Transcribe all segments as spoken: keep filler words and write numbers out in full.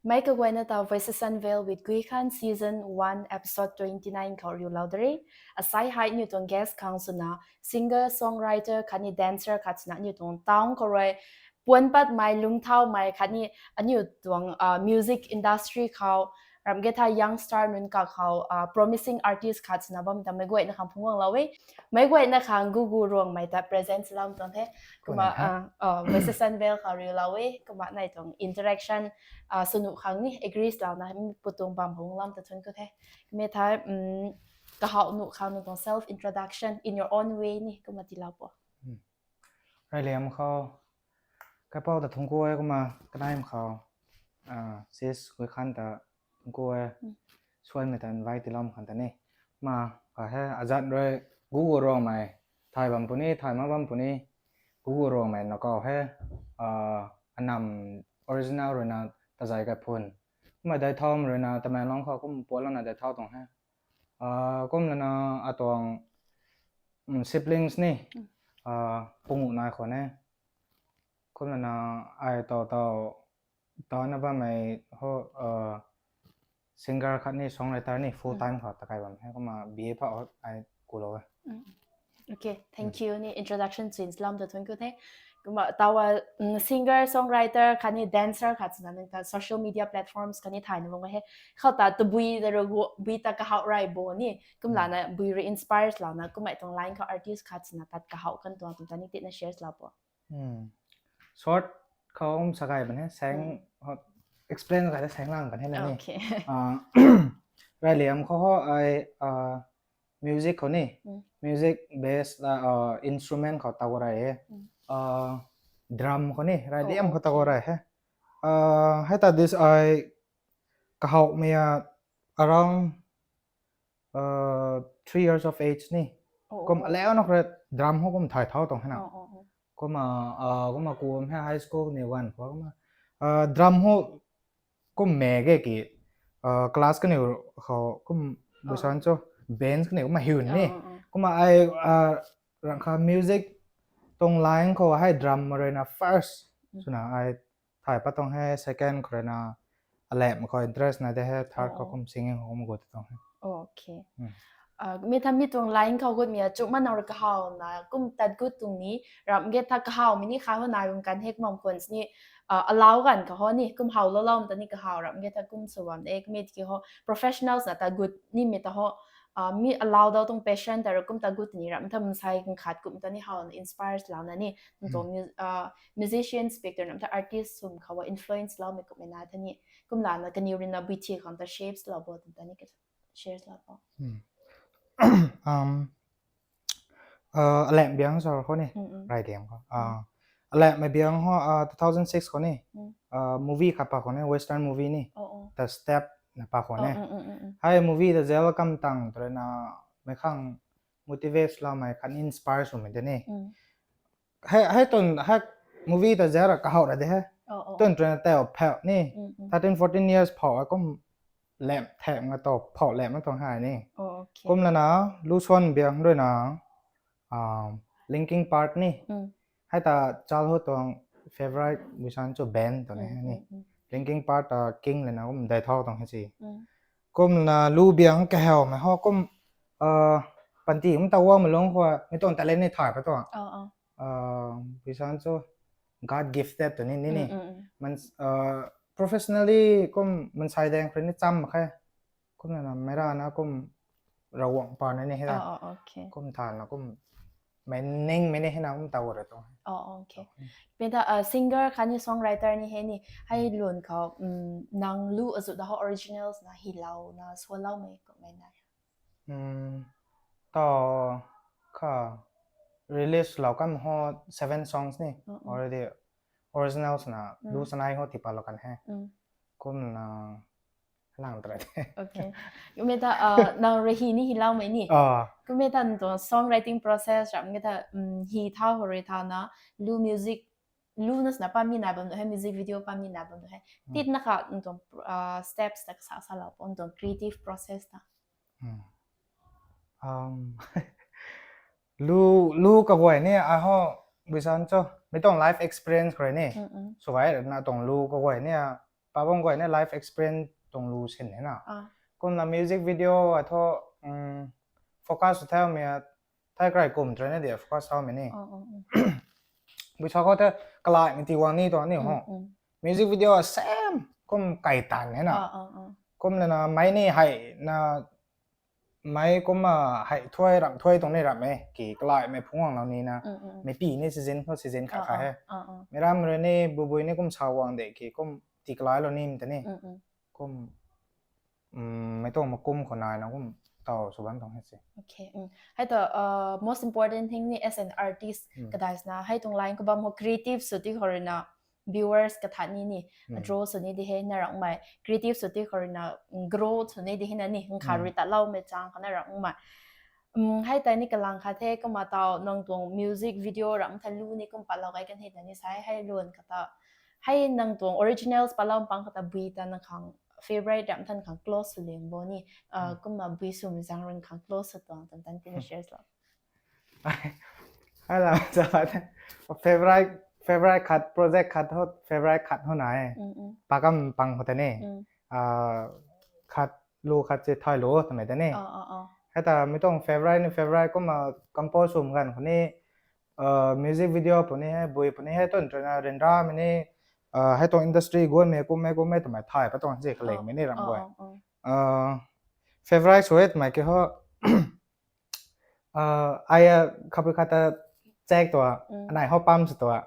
Mei kaguayna ta Voices Unveiled with Guikhan season one episode twenty nine khou riulou de re. Asai hei aniu tuang guest khang swna singer songwriter khatni dancer khat swna aniu tuang town khou rui puan patmei, lungthaumei khatni aniu tuang music industry khou ramh ge tha young star nunc kakhou promising artist khat swna bam ta meic guayna khang phungc guanglou e. Meic guayna khang Gugu Ruangmei ta present swlou tuang the. Kumna Voices Unveiled khou riulou e. Kumna nai tuang interaction swnuh khang ni agree swlouna mi pu tuang bam hunglam ta thuanc ku the. Kumna tha kahouh nuh khang nang tuang self introduction in your own way ni kumna tiilou po. Reyliam khou kaipouc ta thuanc ku e. Kumna kanaimei khou sis Guikhan ta thuanc ku e. Suanmei ta invite tiiloumei khang ta ni. Kumna ka he azat rui Gugu Ruangmei thay bam puni, thay mak bam puni. Gugu Ruangmei na kau he anam original ruina Tazei Kaiphun. Kumna Daithom ruina Tamenglong khou kum puatlouna Daithau tuang he. Kumlana atuang siblings ni punguh nai khou ne. Kumlana ai tau tau tana bammei ho singer khatni songwriter ni full time khou takai bam he. Kumna B A phou ai kulou e. Okay, thank you ni introduction swlou lam ta thuanc ku the. Kumna tawa singer songwriter khatni dancer khat swna nang ta social media platforms khatni thayna bam he. Khou ta tabui ta ru bui ta kahouh rey bo ni kumlana bui rui inspire swlouna kummei tuang line khou artist khat swna tat kahouh kan tuang twmei ta ni tina share swlou po. Short khou um sa gay bam he, saeng explain gay ta saeng lang kan he na ni. Reyliam khou ho ai music khou ni, music bass la instrument khou taw rey e. Drum khou ni, reyliam khou taw rey he. Hei ta this ai kahouhmei a around three years of age ni. Kum aleu na khou rui drum ho kum thay thau tuang he na. Kumna kumna kum he high school ni gan khou kumna drum ho kum mei ge ki class kaniw khou kum busan cho bench kaniw kumna hiun ni. Kumna ai rangkha music tuang line khou hei drum ruina first swna ai thay pat tuang he. Second khou ruina alamh khou interest na de he. Third khou kum singing khou kum gut tuang he. Mi tha mi tuang line khou gutmei a chumna nang rui kahowna kum tat gut tuang ni ramh ge tha kahowmei ni kha ho nai bam kan he. Kumna khwan sini allow ganv khou ho ni kum how lou lou ta ni kahow ramh ge tha kum sw bam de. Mi tiki ho professionals na tat gut nimei ta ho mi allow dau tuang passion ta rui kum tat gut ni ramh tha mansei khat kum ta ni howna inspire swlouna ni tuang musician, speaker, namtha artist swm khou influence loumei kummei na tha ni kumlana kaniw ruina bui thi khang ta shapes lou bo twmei ta ni share lou po. Alamh biang sa khou ni, reyliam khou. Alamhmei biang ho two thousand six khou ni movie khat pa khou ni, western movie ni, The Step na pa khou ni. Hei movie ta zauc kam tang tw ruina meic khang motivate loumei khatni inspire swmei de ni. Hei twn hei movie ta zauc ra kahow ra de he. Twn tw ruina tau phau ni, thirteen fourteen years phau a kum lamh thak na tu phau lamh na tuang hei ni. Kumlana lu suan biang ruina Linkin Park ni. Hei ta childhood tuang favorite busan cho band tuang ni. Linkin Park ta king lana kum dai thau tuang he si. Kumna lu biang kahawmei ho kum panty kum ta guangmei lungc khou mi tuang talent ni thay pat tuang. Busan cho God gifted tu ni ni ni. Professionally kum mansei daeng khou ni cham mak khe. Kumna meic rana kum Ravguangc pa na ni he. Kum thana kum mei ningmei ni hena kum taw ra tuang. Penta singer khatni songwriter ni he ni hei lun khou nang lu azu da ho originals na hilouna swloumei kummei na. Ta kha release lou kan ho seven songs ni already originals na lu sanai ho tipatlou kan he. Kumna lang tra the. Kumeta nang rui hi ni hiloumei ni. Kumeta nang tuang songwriting process ramh ge ta hi thau hou rui thau na lu music lu na sna pamni nai bam nu he, music video pamni nai bam nu he. Tit na kha nang tuang steps ta kasa salou po nang tuang creative process ta. Lu lu kaguay ni a ho busan cho mi tuang life experience khou rui ni. Swgay na tuang lu kaguay ni a pa bam guay na life experience tuang lu sin e na. Kumna music video a thu focus thaumei a, thai krai kum try na di focus thaumei ni. Bui sa khou the kalaimei ti guang ni tuang ni ho. Music video a same kum kai tan e na. Kum lana mei ni hei na mei kumna hei thuai ramh thuai tuang ni ramh e ki kalaimei phungc guang lou ni na. Mei pi ni season khou season khat khat he. Mei ram rui ni bubui ni kum sa guang de ki kum ti kalai lou ni ta ni. Kum mei tuang ma kum khou nai na kum taw sw bam tuang he se. Hei ta most important thing ni as an artist kadai sna hei tuang line khou bam ho creative sw ti khou rui na viewers kathat ni ni draw sw ni di he na rangmei creative sw ti khou rui na growth sw ni di he na ni nkha rui tatloumei chang khou na rangmei. Hei ta ni kalang khat the kumna taw nang tuang music video ram tha lu ni kum patlou kai kan hei ta ni sai hei lun kata hei nang tuang originals patlou pang kata bui ta nang khang favorite ram than khang close sw ling bo ni kumna bui swmei zaeng run khang close sw tuang tan tan tina share lou. Hello, so favorite favorite khat project khat ho favorite khat ho na e. Pakam pang ho ta ni. Khat lu khat se thai lu twmei ta ni. Hei ta mei tuang favorite ni favorite kumna compose swm ganv khou ni music video puni he bui puni he tun tuna ryanramei ni hei tuang industry guaymei kummei kummei twmei thay pat tuang se kalingmei ni ram guay. Favorite sw e twmei ki ho ai a khabui khat ta check tua anei ho pam sw tua.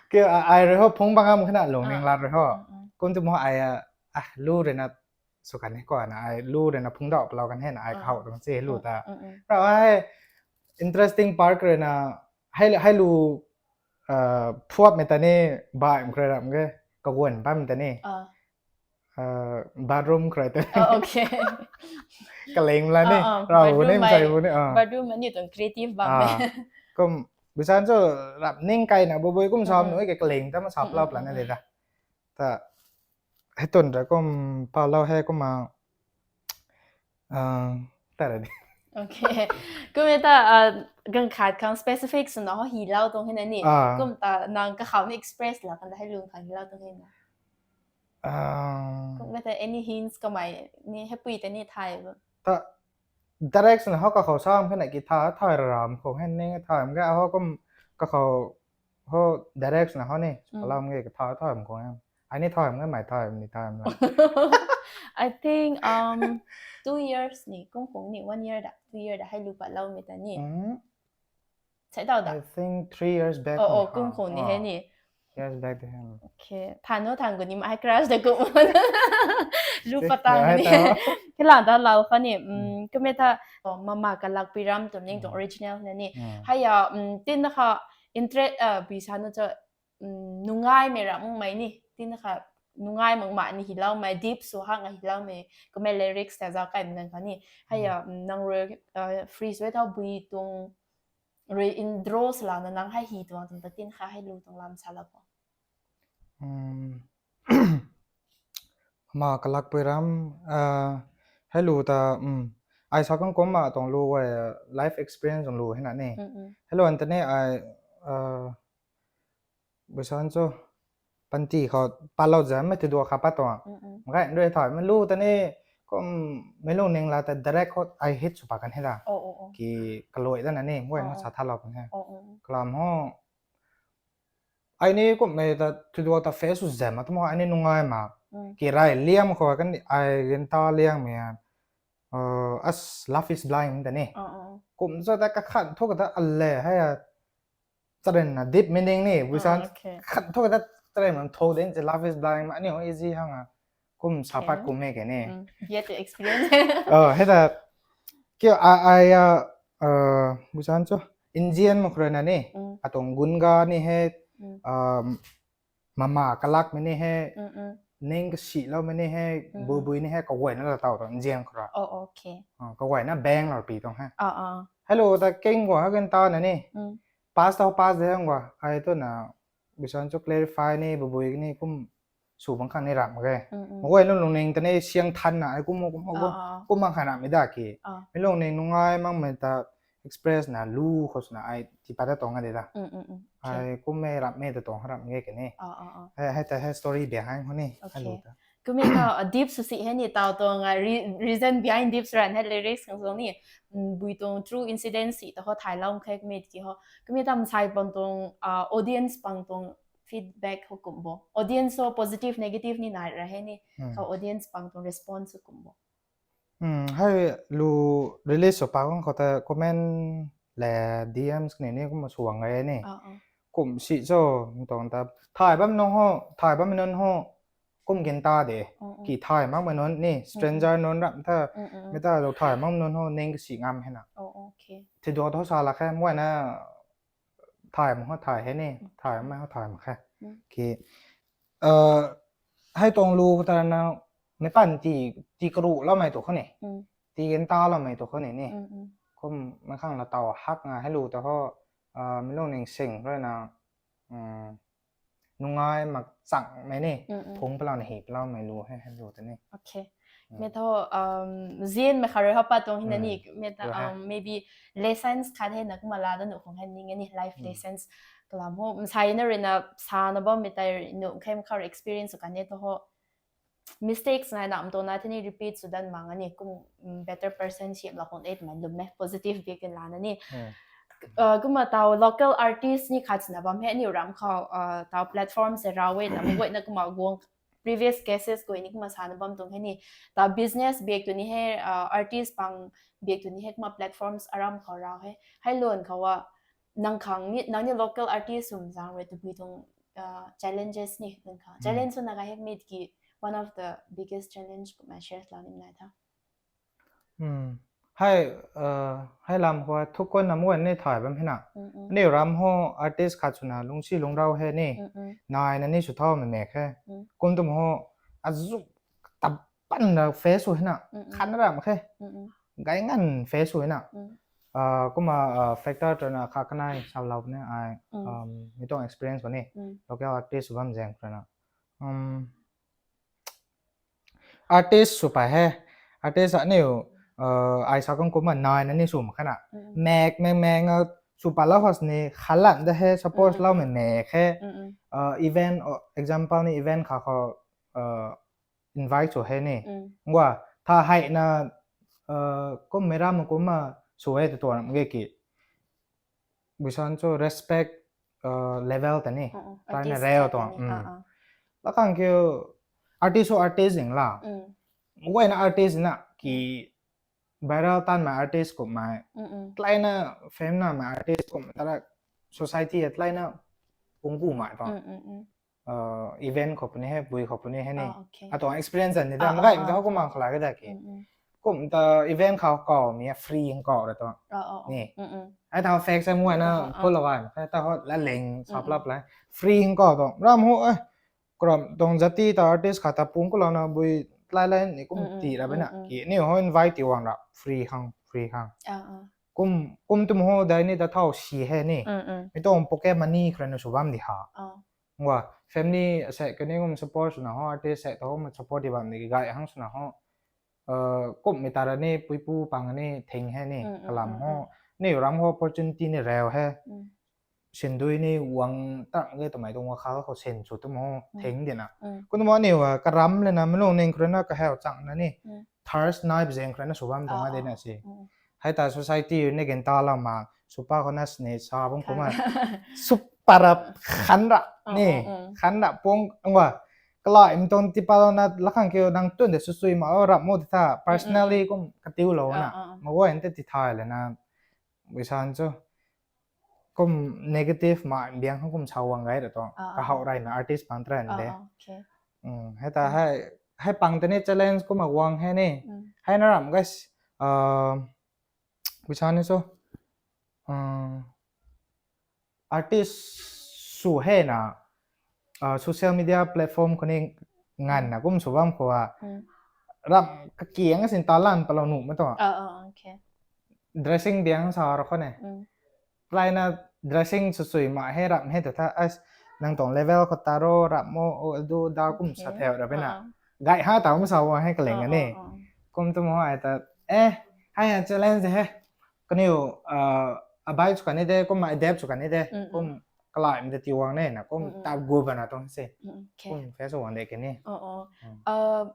Ki ai rui ho phungc bang am khana lungning lat rui ho kum tu mo ai a lu rui na sw kan ni ko na ai lu rui na phungc dau palou kan he na ai khou tuang se lu ta. Ra ai interesting part rui na hei lu phuapmei ta ni baihmei khrui ram ge kaguan bammei ta ni bathroom khrui ta kaling la ni rau ni msai bu ni. Bathroom ni tuang creative bam kum busan chu rap ning kai na bubui kum sam nu ke kaling ta ma sap lap la na de da. Ta hei tun ra kum palou he kumna ta ra di. Kum e ta ganv khat khang specific swna ho hilou tuang he na ni kum ta nang kakhou ni express la kan da hei lung khang hilou tuang he na. Kum e ta any hints kamei ni hei pui ta ni thay bo ta direct swna ho kakhou sam khana ki tha thay ram khou he ni thay am ge ho kum kakhou ho direct swna ho ni alam ge ka tha thay am khou he. Ai ni thay am ge mei thay am ni thay am la. I think um two years ni kum khung ni one year da two year da hei lu patloumei ta ni. Sai tau da. I think three years back. Oh oh kum khung ni he ni. Years back to him. Okay. Than no than gu ni ma hei crush da kum lu patang ni. Kila da lau kha ni kum e ta mama kalak pui ram tu ning tu original na ni. Hei a tin na kha interest pui sa nu chu nungaimei ram mei ni tin na kha nungai mak ma ni hiloumei deep sw hak nga hiloumei kummei lyrics ta zau kaimei ganv kha ni. Hei a nang rui free sw e thau bui tuang rui in draw sw la na nang hei hi tuang tuang ta tin kha hei lu tuang lam sa la bo. Ma kalak pui ram hei lu ta ai sa kang kumna tuang lu guay life experience tuang lu he na ni. Hei lu an ta ni ai busan chu panty khou palou zammei ti dua kha pat tuang. Makai rui thay mei lu ta ni kum mei lungning la ta direct khou ai hit sw pat kan he da. Ki kalui ta na ni guay na sa thalou kan he. Kalam ho ai ni kummei ta ti dua ta face sw zam a tu mo ai ni nungai ma ki rai liam khou kan ai gin ta liangmei a as love is blind ta ni. Kum sa ta kakhan thu ka ta ale hei a charen na deep meaning ni busan khan thu ka ta charen man tho den love is blind ma ni ho easy hang a kum sa pat kum e ke ni. Yet to experience. Hei ta ki ai a busan chu Indian mak rui na ni atuang gunga ni he mama kalakmei ni he ning kasiloumei ni he bubui ni he kaguayna la tau tuang Indian khou ra. Kaguayna bang lou pi tuang he. Hello ta king gua ha kan ta na ni pass tau pass de hang gua ai tu na busan chu clarify ni bubui ni kum sw bang khang ni ram ge. Maguay lung lungning ta ni siang than na ai kum kum kum bang khan ram mi da ki mei lungning nungai makmei ta express na lu khou swna ai ti pat ta tuang a de da. Ai kum e ram e ta tuang ram ge kani. Oh, oh, oh. Hei hei ta hei story behind hou ni. Okay. Kumna ta uh, deep sw si hei ni taw tuang uh, re- reason behind deep sw ran hei lyrics khang song ni. Mm, bui tuang true incident si ta ho thai lam khe kumna ki ho. Kumna ta msai pang tuang uh, audience pang tuang feedback ho kum bo. Audience ho positive negative ni nai ra hei ni. Hmm. Ka audience pang tuang response ho kum bo. Hmm, hei lu release sw pa kang khou ta comment le D Ms kani ni kum sw wang e ni. Oh, oh. Kum si cho tuang ta thai bam nunc ho, thai bam nunc ho kum gin ta de. Oh, oh. Ki thai mak ma nunc ni stranger nunc ram ta. Mm, mm, mm. Mi ta lo thai mak nunc ho ning si ngam hei na. Oh, okay. Thi do tho sa la khe mui na thai mak ho thai hei ni, thai mak ho thai mak khe. Mm. Ki uh, hei tuang lu ta na mi pan ti ti karu lamei tu kho ni. Mm, Ti gin ta lamei tu kho ni ni. mm, mm. Kum mi khang la taw hak nga hei lu ta ho uh, mi lung ning sing rui na um, nungai mak chang mei ni. Mm, mm. Phung palau na hi palau mei lu hei hei lu ta ni. Okay. Mm. Mi tho um, zin mi kharui hapa tuang hina ni Mm. mi ta Lu hei. Um, maybe lessons khat hei na kumna la da nu khong hei ning ni life Mm. lessons kalam ho. Msai na rui na sa na bam mi tai nu khem khar experience kan ni to ho. Mistakes na nam to na thini repeat sw dan mang ani kum mm, better person si la khong et man lum me positive bik la na ni. Hmm. Uh, kumna taw local artist ni khat na bam hei ni ram khou uh, taw platform se raw e na mei na kumna guang previous cases ko ni kumna sa na bam tuang hei ni taw business bik tu ni hei uh, artist pang bik tu ni hei kumna platforms aram khou raw hei hei lon khou wa nang khang ni nang ni local artist sum zang rui tu bui tuang uh, challenges ni nang khang Hmm. Challenge na ka hek mit ki one of the biggest challenge kumna share la ni nai tha. Hmm. Hei uh, hei lam khou thuk kon na mui ni thai bam hei na. Mm, mm. Ni ram ho artist khat sw na lungsi lung rau hei ni. Mm, mm, Nai na ni sw thau mei mek khe. Mm. Kum tum ho azuk tap pan na face sw hei na. mm, mm, Khan ram khe. mm, mm, Gai ngan face sw hei na. mm, Uh, kumna uh, factor tu na kha kanai sa lau ni ai Mm. um, mi tuang experience ko ni. mm, Local artist sw bam zeng tu na. Um, artist sw pa hei. Artist a ni uh, ai sa kang kumna nai na ni sw mak khe na. mm, Mek meng meng uh, sw pa lau khas ni khalan da hei support Mm. lau mei mek khe. mm, mm, Uh, event uh, example ni event kha khou uh, invite sw hei ni. mm, Ngwa tha hei na uh, kum mei ram kumna sw hei tu tuang ge ki. Buisan cho respect uh, level ta ni. mm, mm. Try na Artist reo khat tuang, ni. Mm. Ah, ah. Lakang kiu artist ho artist zing la. Mm, Mui na artist na ki viral tan mei artist kum mei. mm, mm, Tlai na fame na mei artist kum ta la society a tlai na ung ku mei tuang. mm, mm, mm. Uh, event khou puni hei, bui khou puni hei ni. Ah, okay. A tuang experience ni Ah, da, ah, makai ah. Ta ho kum mang khala ke da ki. Mm, mm. Kum ta event khou kau mi a free hing kau ra tuang. Ah, ah, ah. Ni. Mm, mm. Ai ta fake sa mui na Ah, ah, ah. Phola vai, kai ta ho la leng sa Mm, plap mm. Lai. Free hing kau tuang. Ram ho eh. Kram tuang jati ta artist khat ta pung kula na bui lai lai ni kum Mm, mm, ti ra bena. Mm, mm. Ki ni ho invite ti wang ra. Free hang, free hang. Ah, ah. Kum, kum tum ho dai ni ta thau si hei ni. Mm, mm. Mi tuang pocket money khranu sw bam di ha. Ah. Ngwa, family se kani kum support sw na ho, artist se ta ho ma support di bam di gai hang sw na ho. Uh, kum mi ta ra ni, pui pu pang ni, thing hei ni, Mm, mm, kalam mm, ho. mm. Ni ram ho opportunity ni reu hei. Mm. Sindui ni wang tang ge tamei tuang wa kha khou sen sw tum ho, Mm. thing di na. Mm. Kum mo ni wa karam le na, mi lung ning khrana ka hau chang na ni. Mm. Thirst knife zeng khrana sw bam tuang Ah, a de na ah. Si. Mm. Hei ta society ni gen ta la ma, sw pa khou na sni sa bam kum a. Kha. Sw pa ra khan ra Ah, ni, ah, ah. Khan ra pung ngwa. Kala im tong ti pa lo na la khang kiu nang tun de sw sui ma o rap mo ti ta personally kum ka tiu lo na. Ah, ah, ah. Ma wo en te ti thai le na. Buisan cho. Kum negative ma biang hang kum sa wang gai ra tuang. Ah, ah, Ka hau ah. Rai na artist pang tren Ah, de. ah, okay. Mm, hei ta hei, hei pang te ni challenge kum a wang hei ni. Mm. Hei na ram guys. Uh, buisan ni so. Uh, artist sw hei na uh, social media platform khou ni ngan na kum sw bam khou a. Mm. Ram ka kiang sin talent pa lo nu ma to. Ah, ah, okay. Dressing biang sa ro khou ne. Mm. Lai na dressing sw sui ma hei ram hei ta tha as nang tuang level khou ta ro rap mo o du da kum Okay. Sa theu ra bena. Ah, ah. Gai ha ta kum sa wa hei ka leng Ah, ni. ah, ah. Kum tum ho ai ta eh hei a challenge hei. Kaniu uh, abide sw kan ni de, kum adapt sw kan ni de. Mm, mm. Kum kalaimei ta tiwang ne na kum ta gu bana tuang se. Okay. Kum face wang de kini. Oh, oh. Uh,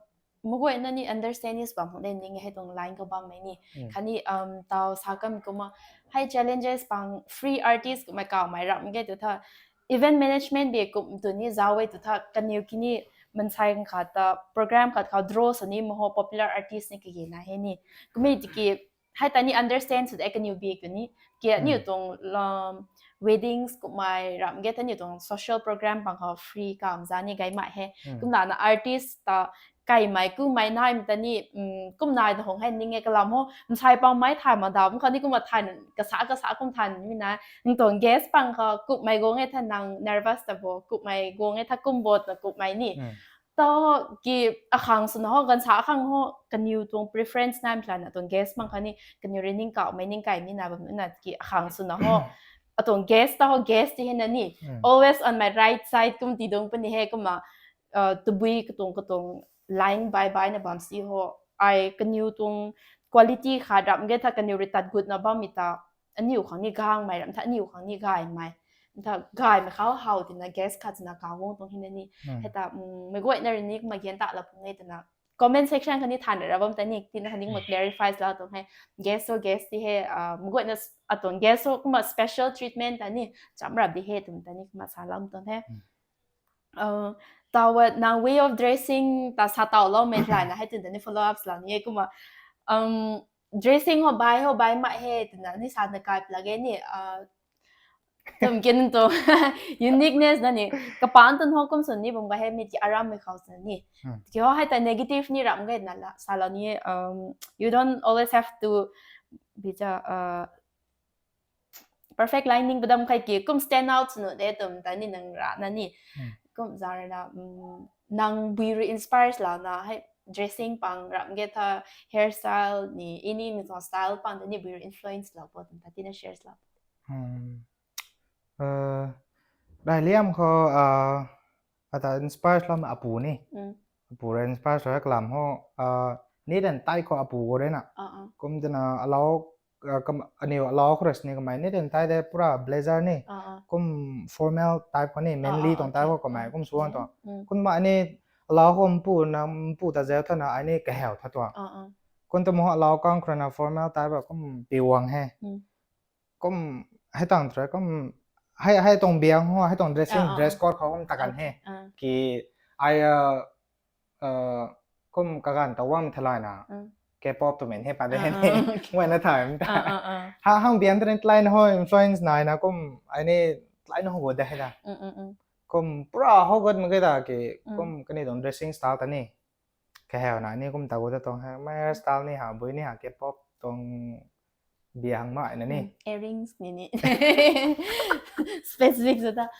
maguayna ni understand is bam hong de ning hei tuang line khou bammei ni. Khatni um tau sa kam kumna hei challenges pang free artist kumna kawmei ram ge tu tha event management bi kum tu ni zauc e tu tha kaniw kini mansei khat ta program khat khou draw sa ni maho popular artist ni kage na he ni. Kumei tiki hei ta ni understand sw de kaniw bi kuni kia ni tuang um, weddings kumna ram ge ta ni tuang social program pang khou free kam za ni gay mai he. Kumna na artist ta kaimei kumei nai ta ni um, kum nai ta hong hei ning e kalam ho msai pang mai thay ma dam kha ni kumna thay kasa kasa kum thay ni na ning tuang guest pang khou kumei gong e tha nang nervous ta bo kumei gong e tha kum bot na kumei ni. To ki akhang swna ho gansa akhang ho kaniw tuang preference nai mtla na tuang guest mang kha ni kaniw ri ning kawmei ning kaimei na bam na ki akhang swna ho atuang guest ta ho guest ti he na ni always on my right side kum ti dong puni he kumna uh, tabui katuang katuang line bye bye na bam si ho ai kaniw tuang quality kha ram ge tha kaniw ri tat gut na bam mi ta aniw khang ni gang mai ram tha aniw khang ni gay mai tha gay mai khou how tina guest khat na ka wong tuang hina ni heta mei guay na ri ni ma gen ta la pung e tina comment section khani than ra bam ta ni tina khani ma clarify la tuang he guest so guest ti he mei guay na atuang guest so kuma special treatment ta ni cham rap di he tum ta ni kuma sa lam tuang he tawa nang way of dressing ta sa tau lo me lai na hei tun ta ni follow ups la ni e kuma um dressing ho bai ho bai ma he tuna ni sa na kai pla ge ni uh tum kin to uniqueness na ni kapan tun ho kum sun ni bum ga he mi ki aram me khau sun ni ki ho hai ta negative ni ram ge na la sa lo ni um you don't always have to be ja uh perfect lining badam khai ki kum stand out sunu de tum ta ni nang ra na ni kum zara na um nang bui ru inspires la na hai dressing pang ram ge tha hairstyle ni ini mi tuang style pang ni bui ru influence la po tum ta tina shares la um uh dai liam kho uh ata inspires lam apu ni apu ra inspires la kalam ho uh ni dan tai kho apu go re na kum tina allow aniw allow khou rui sini kamei ni ten tai de pura blazer ni kum formal type khou ni manly tuang type khou kamei kum suan tuang kum ma ni allow khou mpu na mpu ta zeu thana ai ni kaheu tha tuang kum tu mo allow kang khou na formal type kum piwang he kum hei tang tra kum hei hei tuang biang ho hei tuang dressing dress code khou kum takan he ki ai uh, kum kagan ta wang thalai na K-pop tu men he pa de he ni wai na thai mta ha hang bian trin tlai na ho influence nai na kum ai ni tlai na ho go de he da kum pura ho got ma ge da ki kum kani dong dressing style ta ni ka heo na ni kum ta go da tong ha my hairstyle ni ha bui ni ha K-pop tong biang mai na ni earrings ni ni specific zata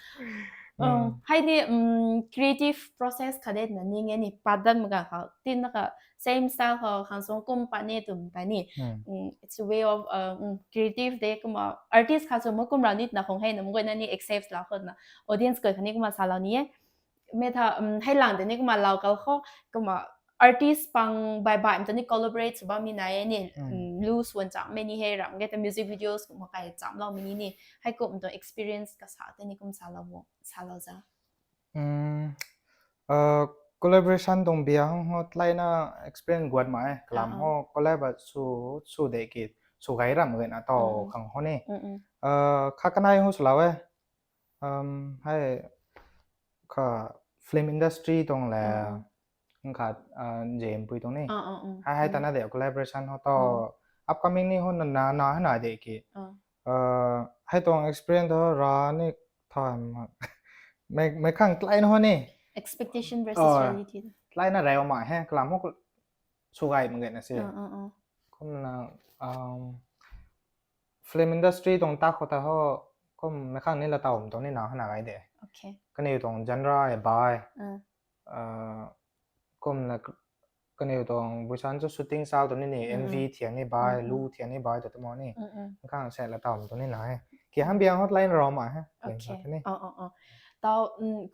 um hai ni um creative process khadet na ni nge ni padan maga kha tin na ka same style kha khang song kum pa ne tum ta ni um it's a way of um creative de kuma artist kha so mo kum ra ni na khong hai na mo na ni accept la kho na audience ko khani kuma sa la ni e me tha um hai lang de ni kuma lau kal kho kuma artist pang bai bai mta ni collaborate sw bam mi nai e ni um lu swan cham me ni hei ram ge ta music videos kuma kai cham lau mi ni ni hai kum to experience ka sa te ni kum sa lau mo sa lau za um uh collaboration tuang bia hong ho tlai na experience guat ma e kalam ho collab su su de ki su gai ram ge na to khang ho ni uh kha kanai ho su lau e um hai kha film industry tuang le khat jempui tuang ni hai hai tana de collaboration ho to upcoming ni ho na na na hai na de ki hai tuang experience ho ra ni tha mai khang tlai na ho ni expectation versus reality tlai na rei ma he kalam ho su gai ma ge na se kum na film industry tuang ta khou ta ho kum mai khang ni la tau tuang ni na hai na gai de kaniw tuang genre e bai kum na kaniw tuang buisan chu shooting sau tu ni ni MV thiang ni bai lu thiang ni bai tu tumo ni khang se la tau tu ni na he ki ham biang hotline ro ma he tau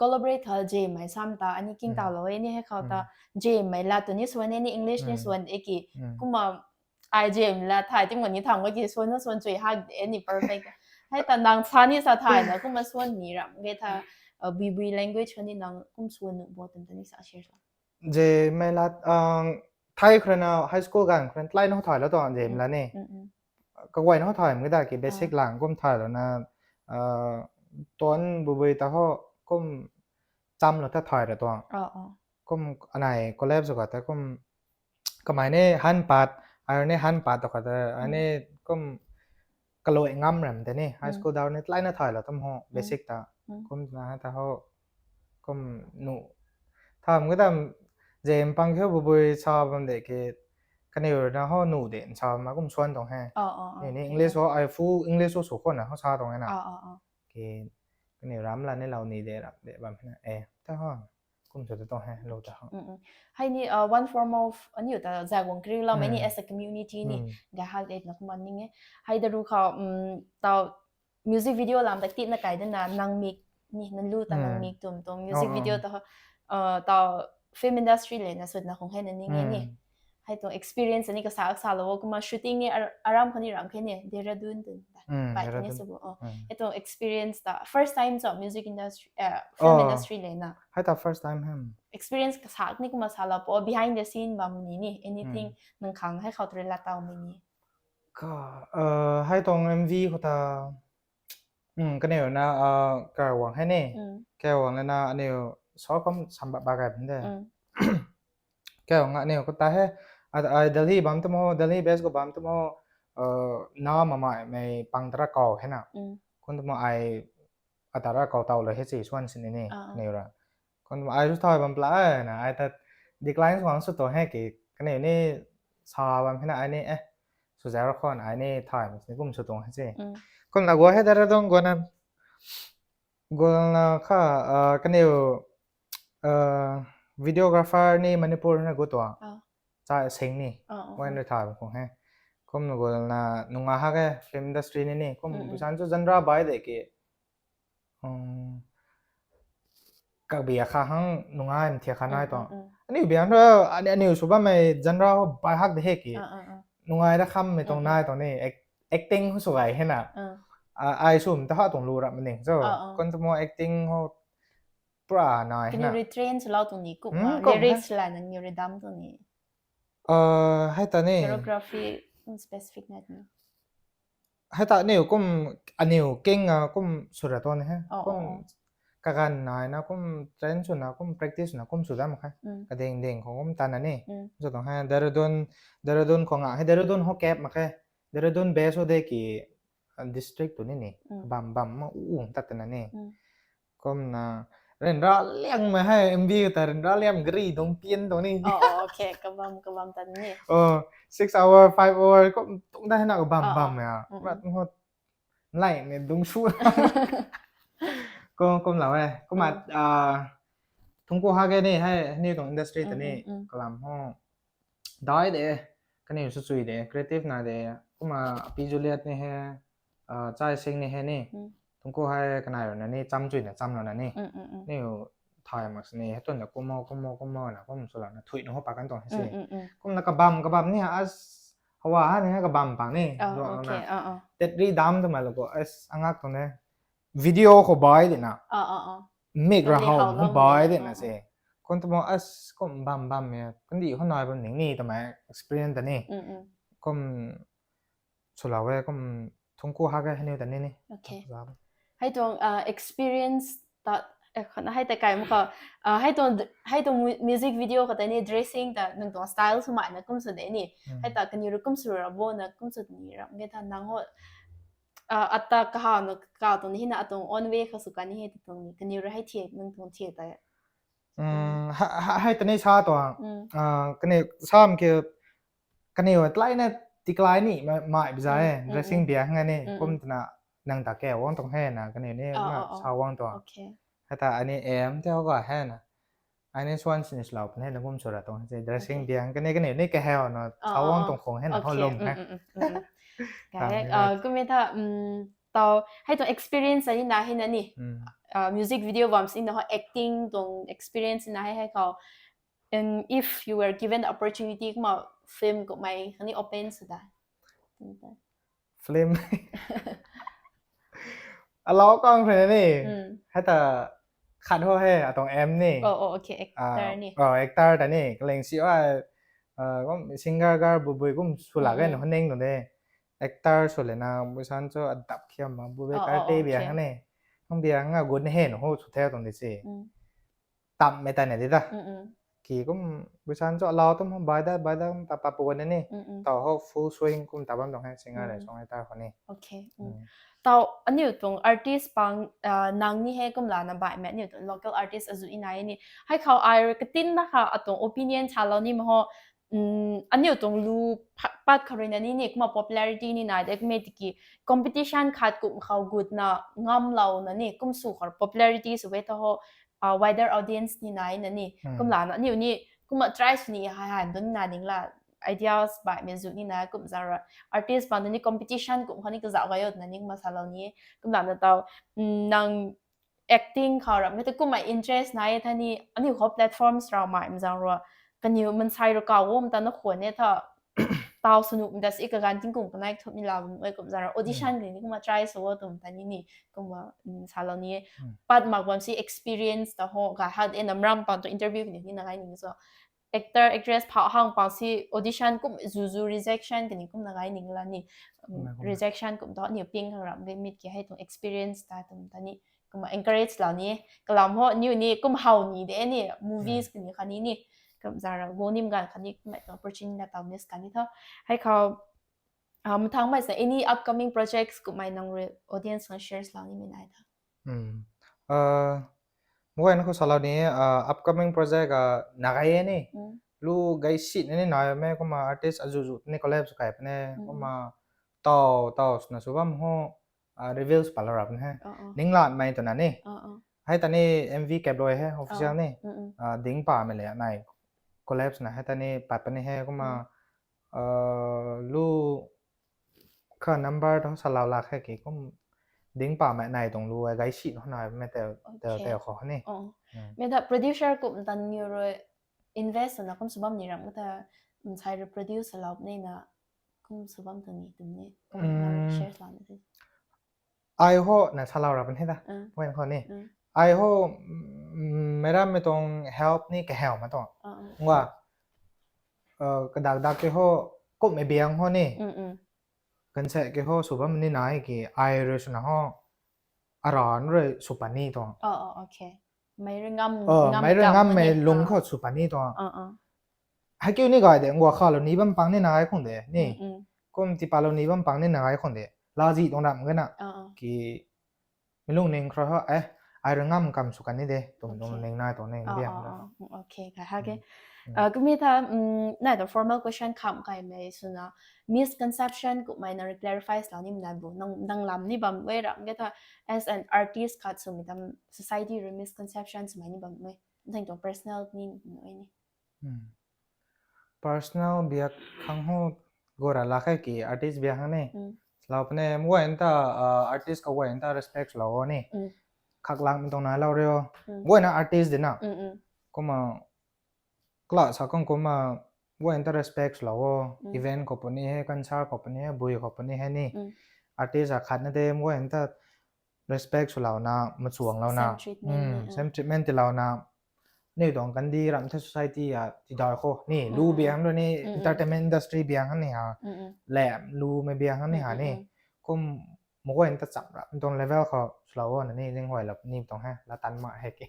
collaborate tha je mai sam ta ani king tau lo ni he khau ta je mai la tu ni suan ni English ni suan e ki kuma ai je mai la thai ti mo ni tham ki suan na suan chui ha ni perfect Hei ta nang sa ni sa thay na kumna suan ni ram ge tha, uh, bui bui language kha ni nang kum suan nuh bo twmei ta ni sa share sa. Je mei lat, uh, Thai khou rui na high school ganv khou rui na tlai na thay lo tuang je mei la ni. Mm, mm. Kaguay na thay mei da ki basic lang kum thay lo na, uh, tuan bui bui ta ho kum cham lo ta thay ra tuang. Oh, oh. Kum anai college sw kha ta kum kamei ni han pat, ai ni han pat ta kha ta, ai ni kum kalui ngam ram te ni, high school daw ni tlai na thay lo tam ho, basic ta. Mm. Kum na ta ho, kum nu. Tham ka tam, je mpang khou bui bui sa bam de ki, kaniw na ho nu de, sa ma kum suan tuang he. Oh, oh, oh. Ni, ni English ho, ai full English ho sw khou na ho sa tuang he na. Oh, oh, oh. Ki, kaniw ram la ni lau ni de, ram de bam he na. Eh, ta ho. Kum sw ta tuang he, lou ta ho. Mm, mm. Hei ni, uh, one form of, aniu ta zagwang kariu lam, mm, ni as a community ni, mm, ga hak de na kumna ning e. Hei da ru khou, mm, tau music video lam ta tit na kai de na, nang mik ni, nang lu ta nang mik tum tum. Music video ta ho, uh, tau film industry le na sut na khong he na ning e ni. Mm. Hei tuang experience ni kasa kasa lo, kumna shooting ni ar-, aram khou ni ram khe ni, Dehradun tun ta. Mm, pai ni Dehradun. Sw bo, oh. Mm. Hei tuang experience ta, first time cho music industry, uh, film industry le na. Hei ta first time hem. Experience kasa ni kumna sa la po, behind the scene bam ni ni, anything, mm, nang khang hei khou tu rui la tau mei ni. Ka, uh, hei tuang M V khou ta, mm, kaniw na, uh, Kawang he ni. Mm. Kawang le na aniw so kum sam ba ba kai de. Mm. Kawang aniw khou ta he, a, a Delhi bam tu mo, Delhi base khou bam tu mo, uh, na mamai mei pang tara kau he na. Mm. Kum tu mo ai, a tara kau tau lo he si suan sini ni, ah, kaniw ra. Kum ai sw thay bam pla, eh, na, ai ta decline sw ang sw tuang he ki, kaniw ni sa bam he na ai ni, eh, sw zau ra khou na ai ni thay bam sini kum sw tuang he si. Mm. Kum na guay he Dehradun guay na, guay na kha, ah, kaniw, ah, videographer ni Manipur na gu tuang. Ah. Cha Sing ni, ah, ah, guay na thay bam khou he. Kum na guay na nunga ha ke film industry ni ni, kum, mm, mm, busan chu genre bai de ki, um, kabia kha hang nungai mthia kha nai tuang. Mm, mm, mm. Aniu biang thu, ani, aniu sw bammei genre ho bai hak de he ki. Ah, ah, ah. Nungai ra kham mei tuang, mm, mm, nai tuang ni, act-, acting ho sw gay he na. Ah. Ah, ai sw mta ha tuang lu rap maning. So, ah, ah, kum tu mo acting ho pura nai he na. Kaniw rui train sw lau tuang ni, kum, hmm, ah, kum lyrics he. La nang niw rui dam tuang ni. Ah, hei ta ni. Choreography, um, specific nai ni. Hei ta aniu kum, aniu king, ah, kum sw ra tuang ni he. Oh, kum, oh, oh. Kaganv nai na kum train sw na kum practice na kum sw dam khe. Mm. Kading ding khou kum tan na ni. Mm. Sw tuang he Dehradun, Dehradun khou nga he Dehradun ho kap mak khe. Dehradun base ho de ki, ah, district tu ni ni. Mm. Bam bam ma u u tat na ni. Mm. Kum na, ryanra liang mei hei, M V ta ryanra liang gari dungc pian tuang ni. Oh, oh, okay, kabam, kabam tan ni. Oh, six hour, five hour, kum tuang da hei na kabam, oh, bam oh, ya. Mm, mm. Rat ngot, lai mei dungc sw. Kum, kum lau e. Kum a, mm, ah, thungku ha ke ni, hei, ni tuang industry ta ni, mm, mm, mm, kalam ho. Dai de, kaniw sw chui de, creative nai de, kum a, Api Juliet ni he, ah, Chai Sing ni he ni. Mm. Thungku hei kanai rui na ni, cham chui na, cham rui na ni. Mm, mm, mm. Niw thay mak sini, hei tuan da kum mo, kum mo, kum mo na, kum sw la na, thui na ho pa kan tuang he si. Mm, mm, mm. Kum na kabam, kabam ni ha, as, hawa ha ni ha kabam pang ni. Oh, okay, oh, oh. Tet ri dam tu ma lo ko, as, angak tuang de. Video khou bai de na. Oh, oh, oh. Mik ra hau, hau bai de na se. Kum tu mo as, kum bam bam ya. Kandih khou nai bam ning ni ta mei experience ta ni. Mm, mm. Kum sw lau e, kum thungku ha ke hei ni ta ni ni. Okay. Zap. Hei tuang, ah, experience ta, eh, khou na hei ta kai mak kho. Ah, hei tuang, hei tuang mu-, music video khou ta ni dressing ta, nang tuang style sw mai na kum sw de ni. Mm. Hei ta kaniw rui kum sw ra bo na kum sw ni ram ge ta nang ho. Ah, ata kahaw na kaw tuang ni hei na atuang own way khou sw kan ni hei ta tuang ni. Kaniw rui hei thiak, nang tuang thiak ta. Mm, ha, ha, hei ta ni sa tuang. Mm. Ah, kaniw sam ke, kaniw tlai na tiklai ni ma, mai biza e, mm, mm, dressing, mm, biang nga ni, mm, mm, kum twna nang ta ke wang tuang he na, kaniw ni, oh, ma, oh, oh, sa wang tuang. Okay. Hei ta ani em te ho ga he na. Ai ni swan sini sw lau pan he na kum sw ra tuang he, dressing, okay, biang kaniw, kaniw ni kaheu na, oh, sa wang, oh, tuang khong he na, okay, ho lum he. Mm, mm, mm, mm. Kare, ah, kum e tha, mm, tau, hei tuang experience ani na hei na ni. Mm. Ah, music video bam sini na ho acting tuang experience na hei hei khou. And if you were given the opportunity, kumna film kummei khatni open sw da. Film. Alau kang khou ni. Hei ta khat ho he, atuang M ni. Oh, oh, okay, actor ni. Oh, actor ta ni. Kaling si ai, kum singer gar bubui kum sw lak e na hon ning tu de. Actor sw le na, buisan cho adap khiam ma, bubui kar te biang ni. Hang biang a gun he na ho sw the tuang di si. Tam me ta ne di ta. Ki kum buisan cho alau tum bai da, bai da kum ta pa pu ni. Tau ho full swing kum ta bam tuang he singer le song ta ho ni. Okay. Tau aniu tuang artist pang nang ni he kum lana bai me aniu tuang local artist azu inai ni. Hei khou ai katin na kha atuang opinion chalou ni ma ho. Aniu tuang lu pat khou rui na ni ni kumna popularity ni nai de kume tiki competition khat kum khou gut na ngamlou na ni kum sw khou popularity sw e tho ho. Wider audience ni nai na ni kum lana aniu ni kumna try sw ni hai hai dun na ning la ideas bai me zu ni na kum zara artist pang ni competition kum khou ni kazauh gay o na ni kumna salou ni kum lana tau nang acting khou ram me te kumna interest nai e tha ni aniu khou platforms rau mai mzang rua kaniw mansei rui kaw o mta na khwan e tha tau sunu mda si kaganv tingkum kanai thup ni la bam e kum zara audition ni kumna try sw o tum ta ni ni kumna salou ni pat mak bam si experience ta ho ga hat e namram pang tu interview ni ni na gai ni so actor actress phau hang pang si audition kum zuzu rejection kani kumna gai ning la ni rejection kum tho aniu ping khang ram ge mit ki hei tuang experience ta tum ta ni kumna encourage lou ni kalam ho aniu ni kum how ni de ni movies kani khani ni kum zara go nim gan khani kumna tuang opportunity na tau miss kani tho hei khou mathang mai sa any upcoming projects kumna nang rui audience khang share lou ni mi nai tha. Mwen khou salou ni upcoming project a nagai ni lu gai si ni ni nai me kumna artist azuzu ni collab sw kai pune kumna tau tau swna sw bam ho reveals palou rap he ninglan mai twna ni hei ta ni MV kap rui he official ni ding pa me le nai collab swna hei ta ni pat puni he kumna lu kha number tho salou lak he ki kum ding pa me nai tuang lu ai gai si na nai me teu teu khou ni. Me ta producer kum tan ni rui invest na kum sw bam ni ram ka ta sai rui produce salou ni na kum sw bam ta ni tum ni share la ni. Ai ho na salou rap he ta wen khou ni ai ho meiram me tuang help ni kahaw ma tuang ngwa kadak dak ke ho kum me biang ho ni kanse ke ho sw bam ni nai ki ai rui swna ho aran rui sw pan ni tuang. Mei rui ngam mei lung khou sw pan ni tuang. Hei kiu ni gay de ngua khalou ni bam pang ni nai khang de ni kum tipalou ni bam pang ni nai khang de lazi tuang ram gana ki mi lungning khra ha e ai rui ngam kam sw kan ni de tum tuang ning nai tuang ning biang. Okay ka ha ke. Kumi tha nai ta formal question kham kaimei swna misconception kummei na rui clarify lou ni nai bu nang lam ni bam e ram ke tha as an artist khat swmei tam society rui misconception swmei ni bam e nang tuang personal ni e ni. Personal biak khang ho gora lak he ki artist biak khang ni. Lau pune mguay ta artist kaguay ta respect lou o ni. Khak lang mi tuang nai lou rio. Mguay na artist di na. Kumna kla sa khang kumna mguay ta respect lou o. Event khou puni he, concert khou puni he, bui khou puni he ni. Artist akhat na de mguay ta respect swlouna machuanglouna same treatment tiilouna ni tuang kandih ram the society a tidai khou ni lu biang rui ni entertainment industry biang ni ha lam lumei biang ni ha ni kum mguay ta cham ra tuang level khou swlou na ni ning huailou ni tuang he la tan ma he ki.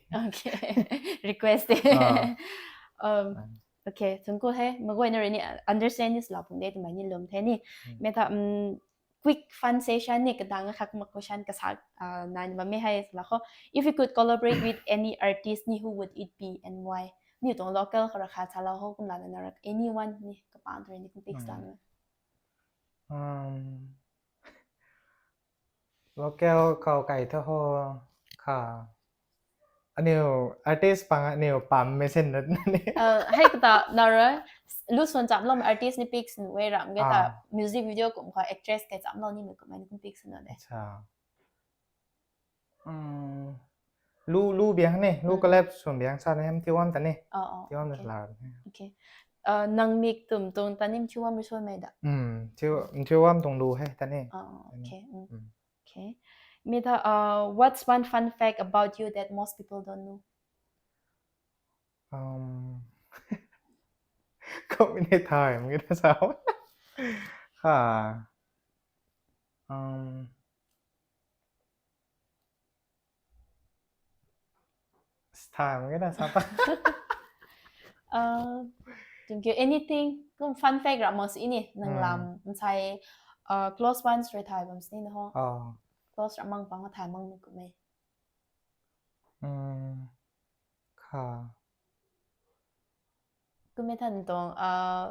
Request e. Okay, thank you he. Mguay na rui ni understand ni swlou pung de twmei ni lwm the ni. Me tha quick fun session ni kadang khak ma question kasak nai ni bam e hei la khou. If you could collaborate with any artist ni, who would it be and why? Ni tuang local khou rakha chalou ho kumlana na rak anyone ni kapang tu ni kum pick sa na. Local khou kai tho ho kha. Aniu artist pang aniu pam machine na ni. Hei kata na ra lu swan cham lom artist ni pick sin wei ram ge ta music video kum kha actress kai cham lo ni mi kum ai ni kum pick sin na de. Lu lu biang ni lu collab swn biang sa ni M T one ta ni. T one ta la. Okay. Nang mik tum tung ta ni M T one mi swan mai da. M T one tung lu he ta ni. Okay. Okay. Mitha, uh, what's one fun fact about you that most people don't know? Um, Comment thay mungkin sao. Ha. Um, Style mungkin sao ta. Uh, thank you. Anything? Kum fun fact ra mo si ni nang Hmm. lam nsai uh, close ones rui thay bam si ni na ho. Oh. Close ra mang pang thay mang ni kum e. Um, Kha. Kum e than tong uh,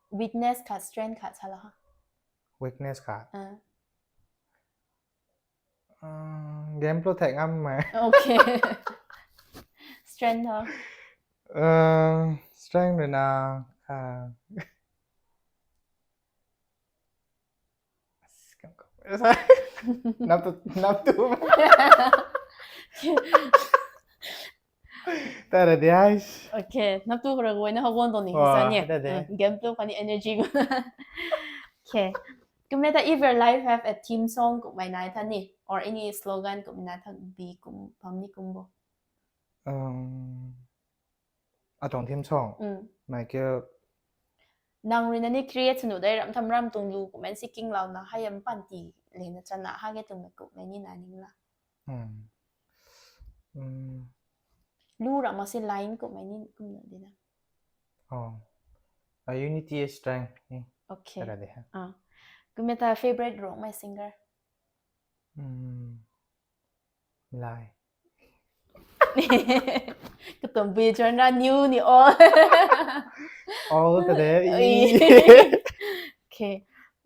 weakness khat, strength khat sa la ha. Weakness khat. Uh, Um, Game play thei ngam mai. Okay. Strength ho. Uh, strength rui na kha. Nap tu, nap tu. Tara di ai. Okay, nap tu khara goi na hagon to ni Wah, sa ni. da de. Mm, game tu kani energy go. Okay. Kum e ta, if your life have a theme song kum mai nai tha ni or any slogan kum mai nai tha bi kum pam ni kum bo. Um, Atong theme song. Mm. Mai ke Nang rui na ni create sunu dai ram tham ram tung lu kum en si king lau na hai am pan ti le na chana ha ge tung mai kum mai ni na ning la. Hmm. Hmm. Lu ram ma si line kum mai ni kum na di na. Oh. A unity is strength. Eh, Okay. Tara di ha. Ah. Kum e ta favorite rock mai singer. Hmm. Lai. Katum bi chon ra new ni all. All today. Ui. Okay.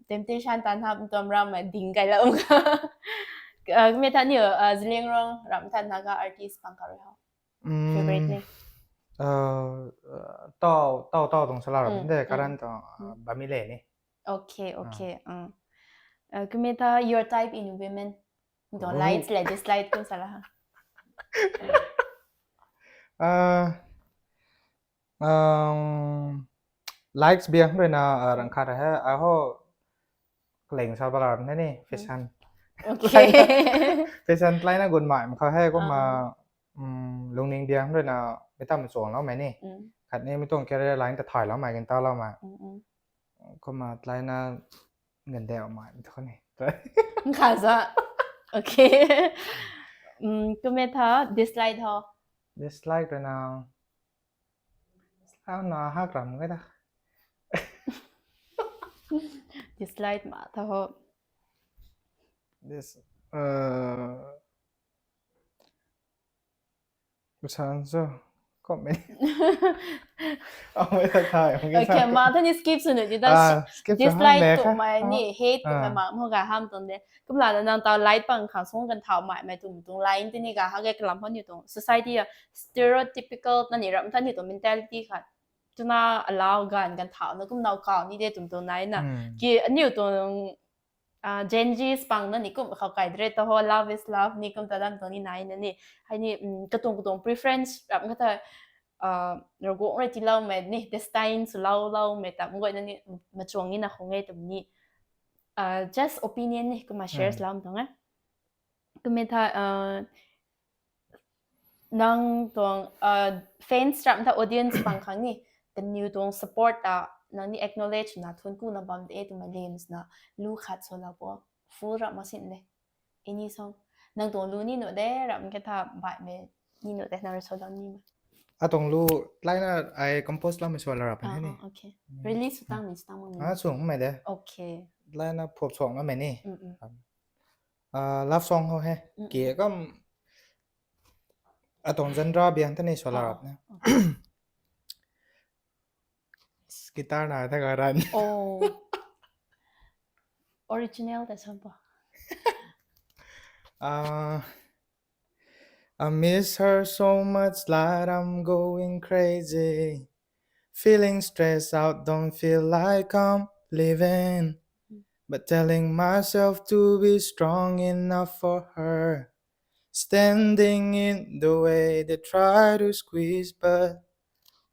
Temptation tan hap tom ram ma ding kai la um. Ah, kum e ta ni uh, Zeliangrong ram tan na ga artist pang ka rui ho. Mm, Favorite ni. Uh, tau tau tau tong sala ram Mm, de mm. Karan tong uh, Bamile ni. Okay, okay. Uh. Uh, kum e ta your type in women. Don't Oh. Like le dislike kum sala ha. Uh, um, likes biang rui na uh, rang khat he. Aho kaleng sa balar ne ni fashion. Okay. Fashion line na gun mai mkha he kum ma Ah. um, lungning biang rui na mi tam chuang lau mai ni. Mm, Khat ni mi tuang career line ta thai lau mai gin ta lau mai. mm, mm. Kum ma line na ngan deu mai mi tu ni. Kha za. Okay. Mm, kum e ta dislike ho. Dislike rui na. Sao na hak ram kai ta. Dislike ma ta ho. This uh Busan so comment. Oh, wait, that time. Okay, ma ta ni skip sunu di ta. Ah, skip sa Dislike hang tu kha. Mai ni hate tu mai Ah. Ma mo ga ham ton de. Kum la na nang tau like pang kha song kan thau mai mai tum tung line ti ni ga ha ge kalam hon ni tung society a stereotypical na ni ram ta ni tung mentality kha. Tuna allow gan kan thau na kum nau kau ni de tum tung nai na. Hmm. Ki aniu tung uh, Gen Zs pang na ni kum khau kai dre ta ho love is love ni kum ta dam tung ni nai na ni. Hai ni um, katung katung preference ram kha ta uh, ragong rei ti lau mai ni destine su lau lau mai ta mgoi na ni machuang ni na khong e tum ni. Uh, just opinion ni kum ma shares Hmm. Lam tung e. Kum e ta uh, nang tuang uh, fans ram ta audience pang khang ni kaniw tuang support ta nang ni acknowledge na thun ku na bam de tu mai lems na lu khat so la po full ram ma sin de any song nang tuang lu ni no de ram ke tha bai me ni no de nang so lam ni ma Atong lu line na ai compose lam so la rap ah ni. Ah, okay release tang ni tang mang ni Ah, sung mai de. Okay Line na phop song na mai ni. Mm, mm. Ah, love song ho he. Mm. Ki kam atong genre biang ta ni so la Ah, rap na. Okay. Guitar na ta ga ran. Oh. Original ta sampa. Uh, I miss her so much that I'm going crazy. Feeling stressed out, don't feel like I'm living. But telling myself to be strong enough for her. Standing in the way they try to squeeze, but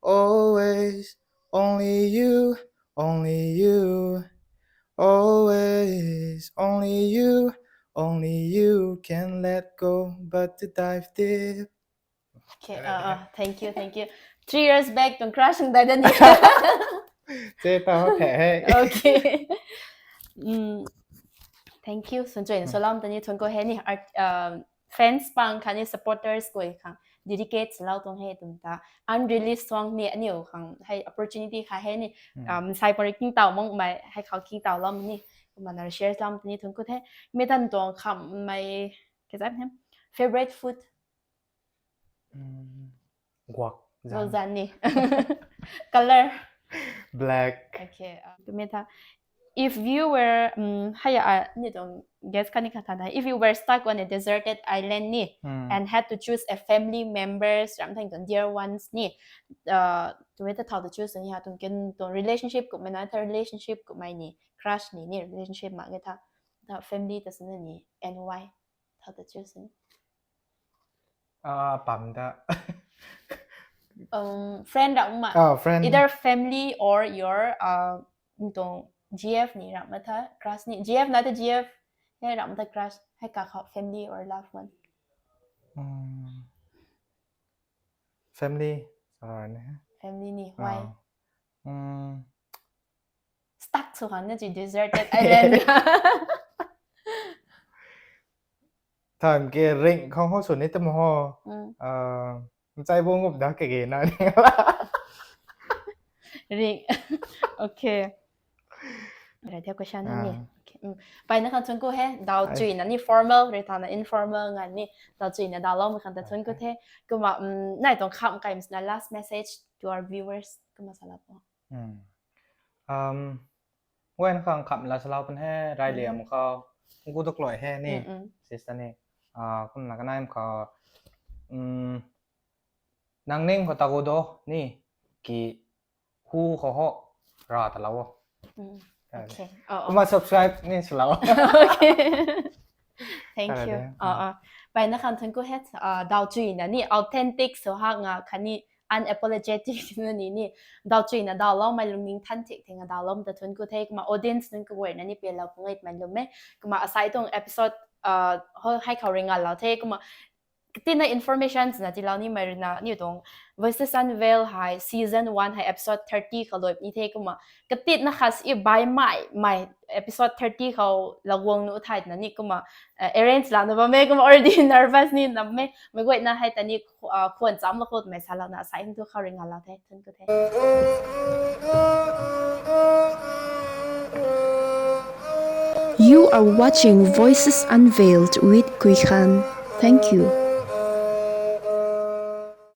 always only you, only you. Always only you, Only you can let go, but to dive deep. Okay, uh, uh, thank you, thank you. Three years back, tuang crush ang dai da ni. Che ta the he. Okay. Mm, thank you. Sun chuina salam tani thun ko he ni. Art, um, fans pang khatni supporters koi khang dedicate salou tuang he tum ta. Unreleased song ni aniu khang hei opportunity kha he ni. Hmm. Um, sai pari king tau mong mai hei khou king tau lam ni. Kumna share lam tani thun ko the. Metan tuang kham mai ke zam hem. Favorite food? Mm, guak. Guak zan ni. Color? Black. Okay. Uh, tumeta, if you were, um, haya, uh, ni tuang guess kani kha tha na. If you were stuck on a deserted island ni, hmm, and had to choose a family members, ram thang tuang dear ones ni, uh, tumeta thau to choose ni ha, tuang ken tuang relationship kummei na, tha relationship kummei ni, crush ni, ni relationship ma nge tha, tha family ta sana ni, and why? Thau to choose ni. Ah, pam ta. Um, friend ra ma. Ah, friend. Either family or your, uh, tuang G F ni ra ma tha crush ni. G F na ta G F. Hei ra ma tha crush. Hei ka khou family or loved one. Mm. Family. Sorry, ne. Family ni. Why? Ah. Mm. Stuck sw khang na chi deserted island. Time ke ring khang ho sw ni tum ho. Mm. Ah, mchai bung gup da ke ge na ni. Ring. Okay. Right, the question ni. Ah. Okay. Mm. Pai na khang thun ko he, dau chui na ni formal, rui tha na informal nga ni, dau chui na dau lou ma khang ta thun ko the. Kumna, mm, nai tuang kham kai msna last message to our viewers. Kumna salou po. Hmm. Um, wen khang kham la salou pun he, rai liam khou. Gu dok loi he ni, mm, mm, sister ni. Ah, kumna kanai khou. Um, nang ning khou ta gu do ni, ki hu khou ho, ra ta lou. Mm. Okay. Oh, oh. Kumna subscribe ni salou. Okay. Thank you. Ah, ah. Pai na khang thun ko he, ah, dau chui na ni authentic sw ha nga khatni unapologetic na ni ni. Dau chui na dau lou mei lungning than thik thik na dau lou ta thun ko the, kumna audience nunc kaguay na ni pe lou pung e mei lum e. Kumna asai tuang episode, ah, ho hei khou ring nga lou the, kumna katina information na ti lou ni mei rui na ni tuang Voices Unveiled hei season one hei episode thirty khou lou ni the kumna. Katina khas i bai mai, mai episode thirty khou la guang nu thai na ni kumna, uh, arrange la na bam e kumna already nervous ni nam e. Mei guay na hei ta ni, uh, khwan cham la khou mei salou na sai hing tu khou ring nga lou the, thun ko the. You are watching Voices Unveiled with Kui Khan. Thank you.